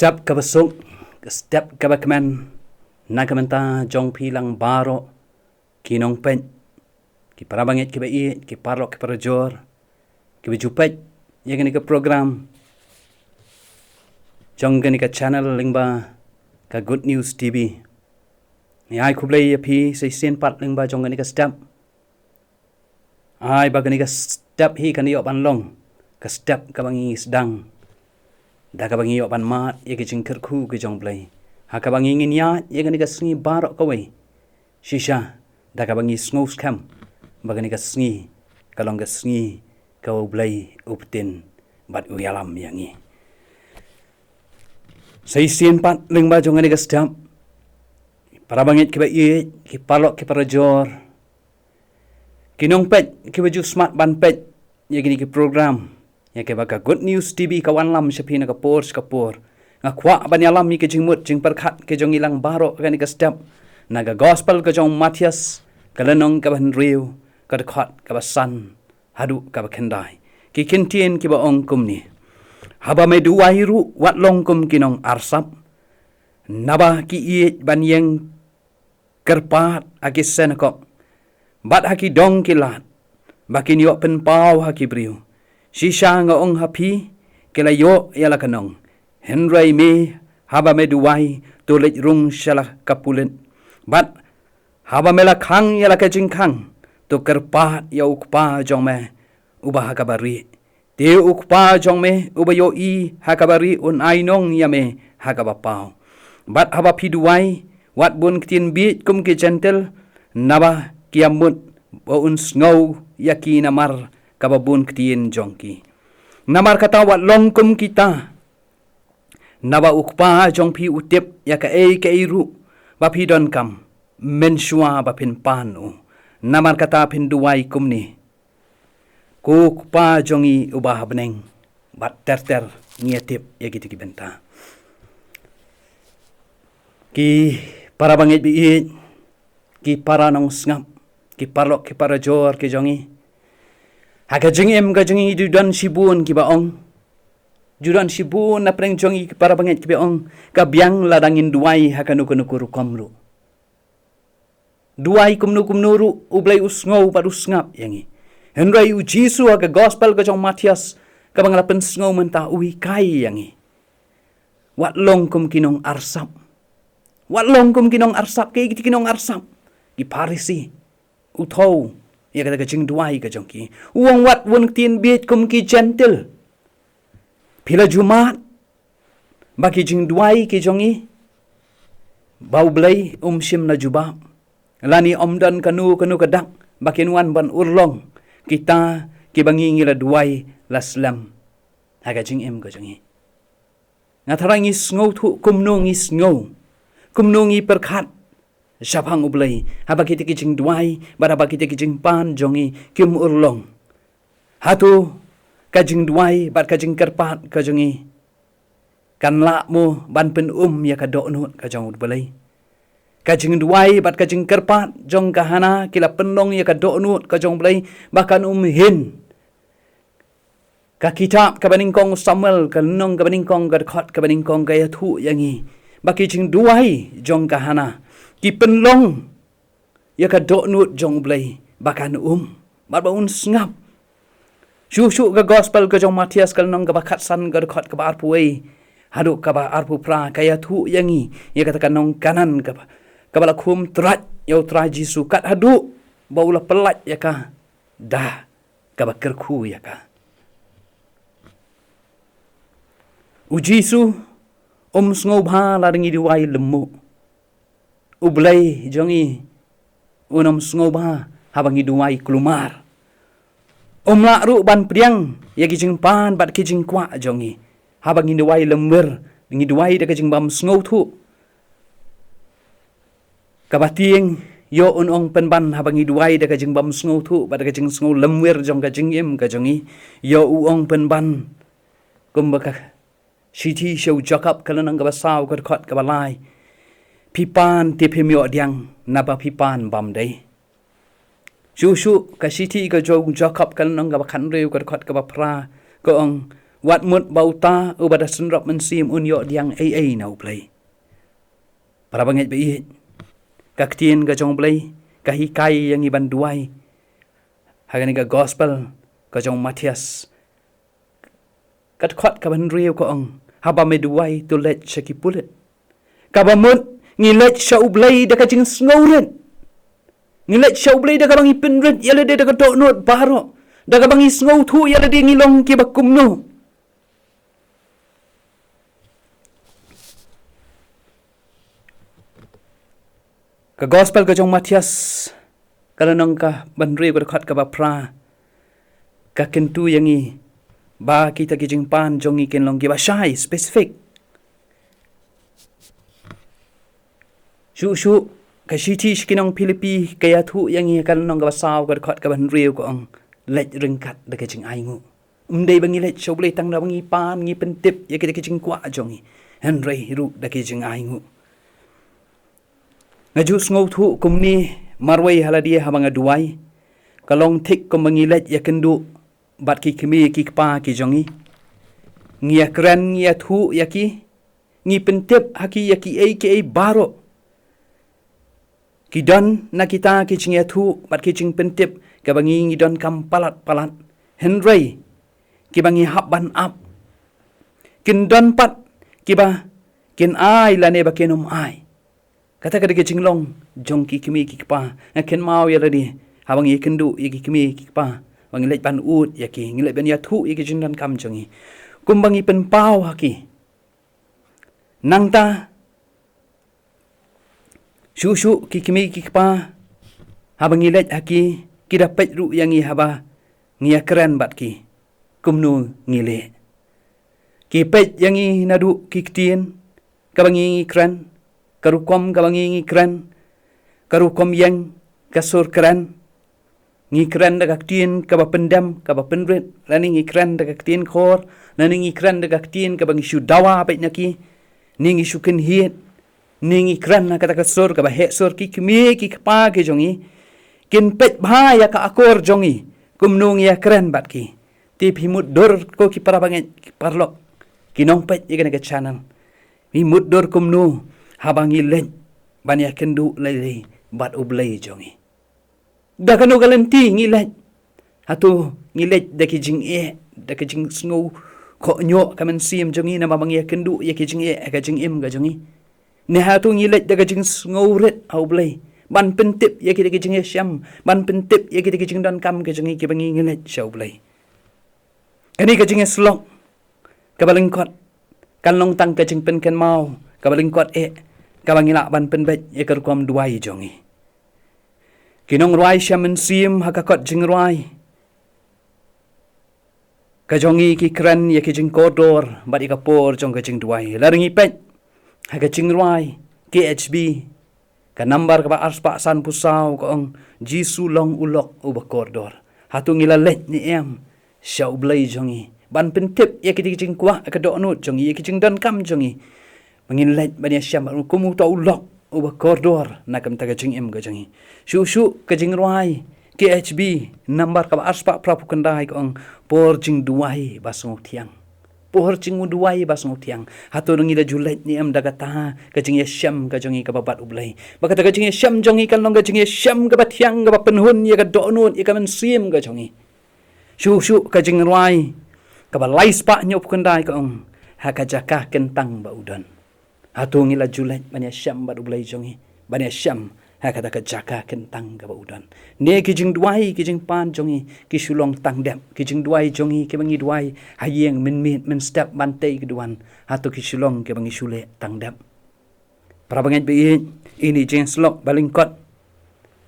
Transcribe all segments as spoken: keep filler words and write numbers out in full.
Step kaba suk, step kaba kmen, na ka bynta jong phi lang baroh, ki nongpeit, ki parabangeit kiba ïeit, ki paralok ki parajor, kiba ju peit ïa kane ka program jong kane ka channel lyngba ka Good News T V. Ngi ai khublei ïa phi sa shisien pat lyngba jong kane ka step. Ai ba kane ka step hi kan ïoh ban long ka step kaba ngi sdang da kaba ngi ïoh ban mad ïa ka jingkyrkhu ka jong U Blei, ha kaba ngi ngin ïaid ïa kane ka sngi baroh kawei shisha da kaba ngi sngewskhem ba kane ka sngi ka long ka sngi kaba U Blei u btin bad u ïalam ïa ngi. Sa shisien pat lyngba jong kane ka step, parabangeit kiba ïeit, ki paralok ki parajor, ki nongpeit kiba ju smat ban peit ïa kine ki program, ïa kiba ka Good News T V ka wanlam sha phi na ka por sha ka por. Nga kwah ban ïalam ïa ka jingmut jingpyrkhat ka jong ngi lang baroh ha kane ka step na ka Gospel ka jong u Mathaios, ka lynnong kaba hynriew, ka dkhot kaba san haduh kaba khyndai. Ki kyntien kiba ong kumne: Haba me duwai ruh, wat long kum ki nongarsap, naba ki ïeit ban ïeng kyrpad ha ki synagog bad ha ki dong ki lad, ba kin ïoh pynpaw ha ki briew. Shisha nga ong ha phi, ki la ïoh ïa la ka nong. Hynrei me, haba me duwai, to leit rung sha la ka pulit, bad haba me la khang ïa la ka jingkhang, to kyrpad ïa U Kpa jong me uba ha kaba rieh. Te U Kpa jong me uba ïohi ha kaba rieh un ai nong ïa me ha kaba paw. Bad haba phi duwai, wat bun ktien bieit kum ki jentil, naba ki ïa mut ba un sngew ïa ki namar kaba bun ktien jong ki. Namar kata wat long kum kita, naba U Kpa jong phi u tip ïa kaei kaei ruh ba phi donkam mynshuwa ba phin pan u. Namar kata phin duwai kumne: Ko Kpa jong ngi uba ha bneng, bad ter ter ngi ïa tip ïa kita ki bynta. Ki parabangeit ba ïeit, ki para nongsngap, ki paralok ki parajor ki jong ngi, ha ka jingim ka jong ngi ju don shibun kiba ong, ju don shibun na pdeng jong ngi ki parabangeit kiba ong, ka biang lada ngin duwai ha kano kano ka rukom ruh. Duwai kumno kumno ruh, U Blei u sngew bad u sngap ïa ngi. Hynrei U Jisu ha ka Gospel ka jong u Mathaios kaba nga la pynsngew mynta u hikai ïa ngi: Wat long kum ki nongarsap. Wat long kum ki nongarsap. Ki, ki, ki nongarsap, ki Pharisi. U thew ïa kata ka jingduwai ka jong ki. U ong: Wat bun ktien bieit kum ki jentil. Phi la ju mad ba ki jingduwai ki jong ngi, ba U Blei um shym la jubab, lane ym don kano kano ka dak ba kin wan ban urlong kita kiba ngi, ngi la duwai la slem ha ka jingim ka jong ngi. Nga tharai ngi sngewthuh kumno ngi sngew, kumno ngi pyrkhat shaphang U Blei haba kita ki jingduwai bad haba kita ki jingpan jong ngi kim urlong. Hato ka jingduwai bad ka jingkyrpad ka jong ngi kan lah mo ban pynum ïa ka dohnud ka jong U Blei? Ka jingduwai bad ka jingkyrpad jong ka Hana ki la pynlong ïa ka dohnud ka jong U Blei ba kan um hin. Ka kitab kaba nyngkong Samuel, ka lynnong kaba nyngkong, ka dkhot kaba nyngkong, ka ïathuh ïa ngi ba ki jingduwai jong ka Hana ki pynlong ïa ka dohnud jong U Blei ba kan um bad ba un sngap. Shuh shuh ka Gospel ka jong u Mathaios, ka lynnong kaba khatsan, ka dkhot kaba arphew wei haduh kaba arphew phra, ka ïathuh ïa ngi ïa kata ka nong Kanaan kaba, kaba la khum trai ïa U Trai Jisu, kat haduh ba u la pyllait ïa ka da kaba kyrkhu ïa ka. U Jisu um sngewbha lada ngi duwai lymmuh. U Blei jong ngi un ym sngewbha haba ngi duwai kulmar. Um lah ruh ban pdiang ïa ki jingpan bad ki jingkwah jong ngi haba ngi duwai lymwir, ngi duwai da ka jingbym sngewthuh. Kaba tieng, ïoh un ong pynban haba ngi duwai da ka jingbym sngewthuh bad da ka jingsngew lymwir jong ka jingim ka jong ngi, ïoh u ong pynban kumba ka shithi sha u Jakob, ka lynnong kaba saw, ka dkhot kaba lai: Phi pan te phim ïoh pdiang, naba phi pan bym dei. Shuh shuh ka shithi ka jong u Jakob, ka lynnong kaba khathynriew, ka dkhot kaba phra, ka ong: Wat mut ba uta uba da synrop mynsiem un ïoh diang ei ei na U Blei. Para bangeit ba ïeit, ka ktien ka jong U Blei ka hikai ïa ngi ban duwai. Ha kane ka gospel ka jong Matthias, ka dkhot kaba hynriew ka ong, haba me duwai to leit sha ki pulit. Kaba mut ngi leit sha U Blei da ka jingsngewrit. Ngi leit sha U Blei da kaba ngi pynrit ïa lade da ka dohnud baroh. Da kaba ngi sngewthuh ïa lade ngi long kiba kumno. Ka gospel ka jong Matthias, ka lynnong kaba hynriew ka dkhot kaba phra, ka kyntu ïa ngi ba kita ki jingpan jong ngi kin long kiba shai, specific. Shuh shuh, ka shithi sha ki nong Philippi ka ïathuh ïa ngi ha ka lynnong kaba saw ka dkhot kaba hynriew ka ong, leit ryngkat da ka jingainguh. Ym dei ba ngi leit sha U Blei tang da ba ngi pan ngi pyntip ïa kita ki jingkwah jong ngi, hynrei ruh da ki jingainguh. Nga ju sngewthuh kumne marwei ha lade haba nga duwai, ka long thik kumba ngi leit ïakynduh bad ki kmie ki kpa ki jong ngi. Ngi ïakren, ngi ïathuh ïa ki, ngi pyntip ha ki ïa kiei kiei baroh. Ki don na kita ki jingïathuh bad ki jingpyntip kaba ngi, ngi donkam palat palat, hynrei kiba ngi hap ban ap. Kin don pat kiba kin ai lane ba kin ym ai. Kata ka dei ka jinglong jong ki kmie ki kpa. Nga kynmaw ïa lade haba ngi ïakynduh ïa ki kmie ki kpa, ba ngi leit ban ud ïa ki, ngi leit ban ïathuh ïa ki jingdonkam jong ngi, kumba ngi pynpaw ha ki. Nangta shuh shuh ki kmie ki kpa, haba ngi leit ha ki, ki da peit ruh ïa ngi haba ngi ïakren bad ki kumno ngi leh. Ki peit ïa ngi naduh ki ktien kaba ngi, ngi kren, ka rukom kaba ngi, ngi kren, ka rukom ïeng, ka sur kren. Ngi kren da ka ktien kaba pyndem, kaba pynrit, lane ngi kren da ka ktien khor, lane ngi kren da ka ktien kaba ngi shu dawa beit na ki, ne ngi shu kynhied, ne ngi kren na kata ka sur kaba heh sur. Ki kmie ki kpa ki jong ngi kin peit bha ïa ka akor jong ngi, kumno ngi ïakren bad ki. Te phi mutdur ko ki para bangeit, ki paralok, ki nongpeit ïa kane ka channel, phi mutdur kumno haba ngi leit ban ïakynduh lei lei bad U Blei jong ngi? Da kano ka lynti ngi leit? Hato ngi leit da ki jingeh, da ki jingsngew khohñioh ka mynsiem jong ngi namar ba ngi ïakynduh ïa ki jingeh ha ka jingim ka jong ngi? Ne hato ngi leit da ka jingsngewrit ha U Blei ban pyntip ïa kita ki jingïashem, ban pyntip ïa kita ki jingdonkam ka jong ngi kiba ngi, ngi leit sha U Blei? Kane ka jingïasyllok kaba lyngkot kan long tang ka jingpynkynmaw kaba lyngkot eh, kaba ngi lah ban pynbeit ïa ka rukom duwai jong ngi. Ki nongrwai shem mynsiem ha ka kot jingrwai ka jong ngi ki kren ïa ki jingkordor bad ïa ka por jong ka jingduwai. Lada ngi peit ha ka jingrwai K H B, ka nambar kaba arspah sanphew saw ka ong, Jisu long u lok uba kordor. Hato ngi la leit ne em sha U Blei jong ngi ban pyntip ïa ki jingkwah, ka dohnud jong ngi, ïa ki jingdonkam jong ngi, ba ngin leit ban ïashem kum uta u lok uba kordor na ka bynta ka jingim ka jong ngi? Shuh shuh ka jingrwai K H B nambar kaba arspah phraphew khyndai ka ong, por jingduwai ba sngewthiang. Por jingduwai ba sngewthiang. Hato ngi la ju leit ne em da kata ka jingïashem ka jong ngi kaba bad U Blei, ba kata ka jingïashem jong ngi kan long ka jingïashem kaba thiang, kaba pynhun ïa ka dohnud, ïa ka mynsiem ka jong ngi? Shuh shuh ka jingrwai kaba laispah hynñiewphew khyndai ka ong, ha ka jaka kyntang ba u don. Hato ngi la ju leit ban ïashem bad U Blei jong ngi, ban ïashem ha kata ka jaka kyntang kaba u don? Ne ki jingduwai, ki jingpan jong ngi ki shu long tang dep? Ki jingduwai jong ngi kiba ngi duwai ha ïing mynmiet mynstep ban tei ki duwan, hato ki shu long kiba ngi shu leh tang dep? Para bangeit ba ïeit, ine i jingïasyllok ba lyngkot,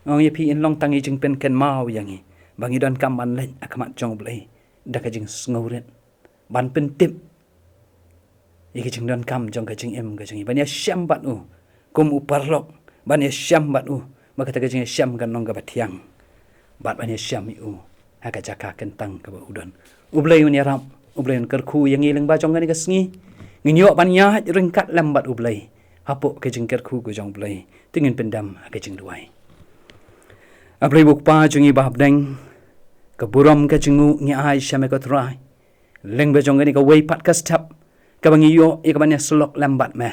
nga ong ïa phi, in long tang i jingpynkynmaw ïa ngi ba ngi donkam ban leit ha khmat jong U Blei da ka jingsngewrit ban pyntip ïa ka jingdonkam jong ka jingim ka jong ngi, ban ïashem bad u kum u paralok, ban ïashem bad u ba kata ka jingïashem kan long kaba thiang, bad ban ïashem ïa u ha ka jaka kyntang kaba u don. U Blei un ïarap, U Blei un kyrkhu ïa ngi lyngba jong kane ka sngi. Ngin ïoh ban ïaid ryngkat lem bad U Blei hapoh ka jingkyrkhu ka jong U Blei. Te ngin pyndem ha ka jingduwai. A Blei U Kpa jong ngi ba ha bneng, ka burom ka jingnguh ngi ai sha me ko Trai. Lyngba jong kane kawei pat ka step kaba ngi ïoh ïa ka ban ïasyllok lem bad me,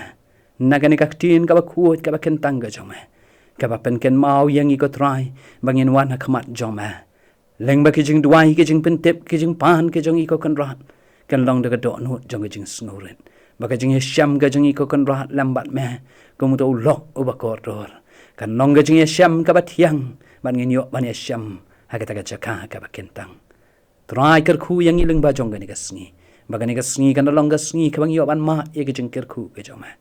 na kane ka ktien kaba khuid kaba kyntang ka jong me, kaba pynkynmaw ïa ngi ko Trai ba ngin wan ha khmat jong me. Lyngba ki jingduwai, ki jingpyntip, ki jingpan ki jong ngi ko Kynrad, kan long da ka dohnud jong ka jingsngewrit, ba ka jingïashem ka jong ngi ko Kynrad lem bad me, kum uto u lok uba kordor, kan long ka jingïashem kaba thiang, bad ngin ïoh ban ïashem ha kata ka jaka kaba kyntang. Trai, kyrkhu ïa ngi lyngba jong kane ka sngi, ba kane ka sngi kan da long ka sngi kaba ngi ïoh ban mad ïa ka jingkyrkhu ka jong me.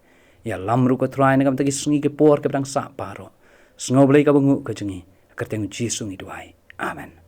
Ïalam ruh ko Trai na ka bynta ki sngi ki por kiba dang sah baroh. Sngewblei kaba nguh ka jong ngi, ha ka kyrteng u Jisu ngi duwai. Amen.